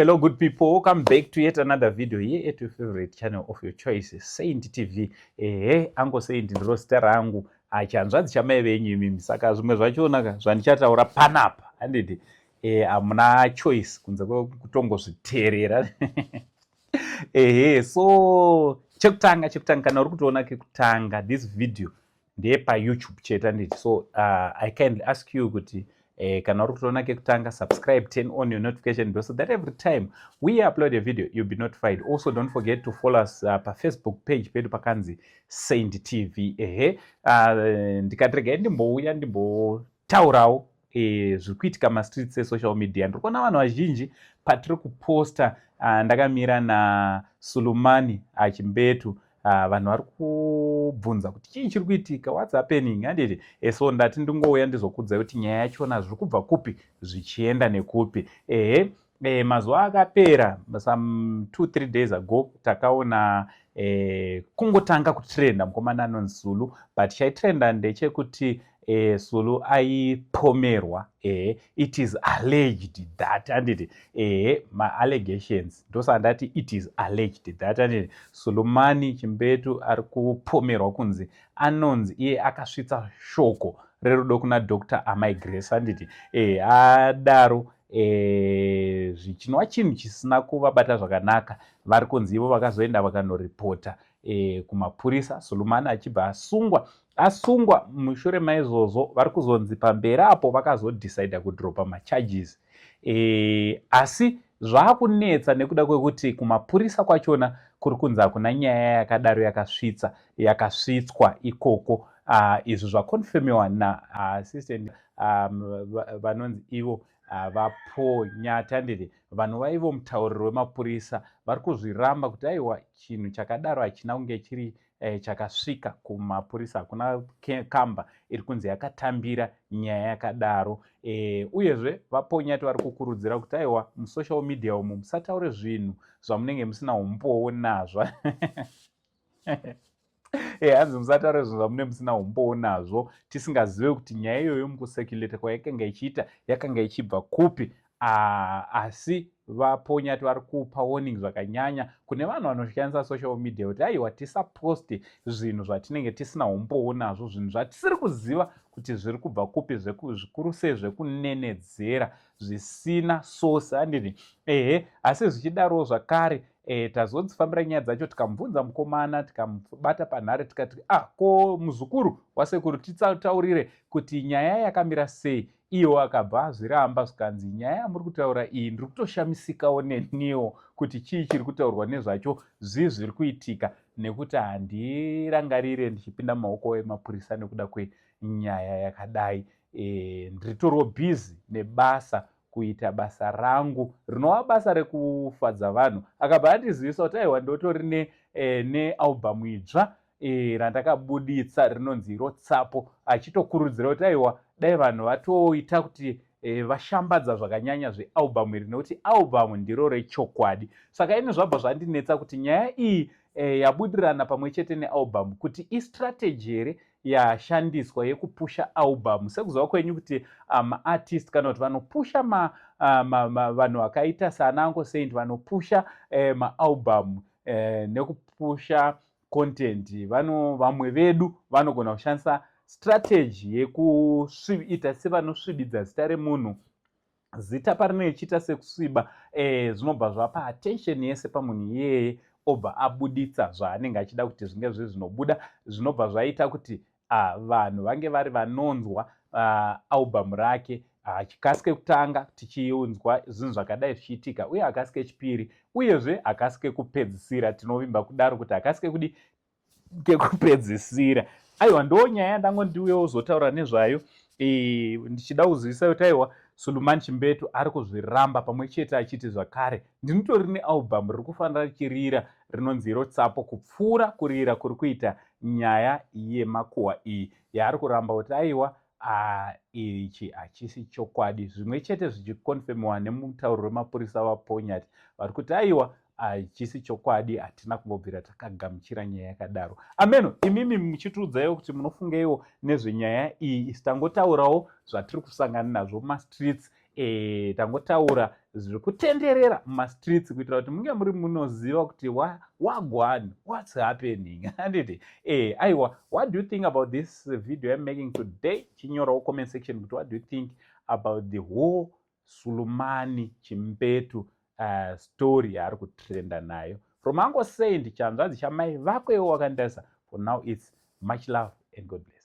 Hello, good people. Welcome back to yet another video here at your favorite channel of your choice, Saint TV. Ehe, Ango Saint ndiro zita rangu. Achanzvadzi chamai venyu imimi. Saka zvimwe zvachona ka zvandichataura panapa, handiti? Hamuna choice kunze kwekutongozviteerera. Ehe, so chekutanga kana uri kutoona kekutanga this video ndeyepaYouTube chete, handiti? So I kindly ask you kuti kana uri kutoona kekutanga, subscribe, turn on your notification bell so that every time we upload a video, you'll be notified. Also, don't forget to follow us paFacebook page pedu pakanzi Saint TV. Ehe, ndikati regai ndimbouya ndimbotaurawo zviri kuitika mastreets esocial media. Ndiri kuona vanhu vazhinji patiri kuposta ndakamira naSulumani Chimbetu, vanhu vari kubvunza kuti chii chiri kuitika, what's happening, handiti? So ndati ndingouya ndizokuudzai kuti nyaya yachona zviri kubva kupi zvichienda nekupi. Ehe, mazuva akapera, some 2-3 days ago, takaona kungotanga kutrenda mukomana anonzi Sulu, but chaitrenda ndechekuti Sulu aipomerwa, it is alleged that, handiti? Ehe, maallegations, ndosaka ndati it is alleged that, handiti? Sulumani Chimbetu ari kupomerwa kunzi anonzi iye akasvitsa shoko rerudo kuna Dr Amai Grace, handiti? Adaro zvichinova chinhu chisina kuvabata zvakanaka. Vari kunzi ivo vakazoenda vakanoripota kumapurisa, Sulumani achibva asungwa. Asungwa mushure maizvozvo, vari kuzonzi pamberi apo vakazodecida kudropa macharges, asi zvaakunetsa nekuda kwekuti kumapurisa kwachona kuri kunzi hakuna nyaya yakadaro yakasvitsa yakasvitswa ikoko. Izvi zvaconfirmiwa naassistant vanonzi ivo vaPaul Nyathi, handiti? Vanhu ivo mutauriri wemapurisa vari kuzviramba kuti aiwa, chinhu chakadaro hachina kunge chiri chakasvika kumapurisa. Hakuna kamba iri kunzi yakatambira nyaya yakadaro. Uyezve vaPaul Nyathi vari kukurudzira kuti aiwa, musocial media umu musataure zvinhu zvamunenge musina umbowo nazvo. Hanzi musataure zvinhu zvamunenge musina umbowo nazvo, tisingazive kuti nyaya iyoyo mukucirculata kwayakanga ichiita yakanga ichibva kupi. Asi vaPaul Nyathi vari kupa warning zvakanyanya kune vanhu vanoshandisa social media kuti aiwa, tisaposte zvinhu zvatinenge tisina umbowo nazvo, zvinhu zvatisiri kuziva kuti zviri kubva kupi, zvikuru sei zvekunenedzera zvisina source, handiti? Ehe, asi zvichidarowo zvakare, tazodzifambira nyaya dzacho, tikamubvunza mukomana, tikamubata panhare, tikati, "Ah, ko muzukuru wasekuru, titaurire kuti nyaya yakamira sei?" Iwo akabva azviramba, zvikanzi, "Nyaya yamuri kutaura iyi ndiri kutoshamisikawo neniwo kuti chii chiri kutaurwa nezvacho, zvii zviri kuitika, nekuti handirangarire ndichipinda mumaoko emapurisa nekuda kwenyaya yakadai. Ndiritoriwo busy nebasa, kuita basa rangu rinova basa rekufadza vanhu." Akabva atizivisa kuti aiwa, ndotori nealbum idzva randakabuditsa rinonzi Rotsapo, achitokurudzira kuti aiwa, dai vanhu vatoita kuti vashambadza zvakanyanya zvealbum iri, nekuti album ndiro rechokwadi. Saka ini zvabva zvandinetsa kuti nyaya iyi yabudirana pamwe chete nealbum, kuti istrategy here yashandiswa yekupusha album. Sekuziva kwenyu kuti maartist kana kuti vanopusha vanhu vakaita sana Uncle Saint vanopusha maalbum nekupusha content, vano vamwe vedu vanogona kushandisa strategy yekuita sevanosvibidza zita remunhu. Zita parinenge richiita sekusviba, zvinobva zvapa attention yese pamunhu iyeye, obva abuditsa zvaanenge achida kuti zvinge zviri zvinobuda, zvinobva zvaita kuti vanhu vange vari vanonzwa album rake. Hakasi kekutanga tichiunzwa zvinhu zvakadai zvichiitika, uye hakasi kechipiri, uyezve hakasi kekupedzisira. Tinovimba kudaro kuti hakasi kekudi kekupedzisira. Aiwa, ndo nyaya yandangondiuyewo zotaura nezvayo, ndichida kuzivisa kuti aiwa, Suluman Chimbetu ari kuzviramba pamwe chete achiti zvakare ndinotori nealbum riri kufanira richirira rinonzi Rotsapo kupfuura kurira kuri kuita nyaya yemakuhwa iyi yaari kuramba kuti aiwa, ichi hachisi chokwadi. Zvimwe chete zvichiconfirmiwa nemutauro wemapurisa vaPaul Nyathi, vari kuti aiwa, hachisi chokwadi, hatina kumbobvira takagamuchira nyaya yakadaro. Ameno imimi muchitiudzaiwo kuti munofungeiwo nezvenyaya iyi. Isi tangotaurawo zvatiri kusangana nazvo mumastreets. Tangotaura zviri kutenderera mumastreets kuitira kuti munge muri munoziva kuti wagwan, what's happening, handiti? Aiwa, what do you think about this video I'm making today? Chinyorawo comment section kuti what do you think about the whole Sulumani Chimbetu story yaari kutrenda nayo. From Uncle Saint, chanzvadzi chamai vako iwo wakandarisa. For now, it's much love and God bless.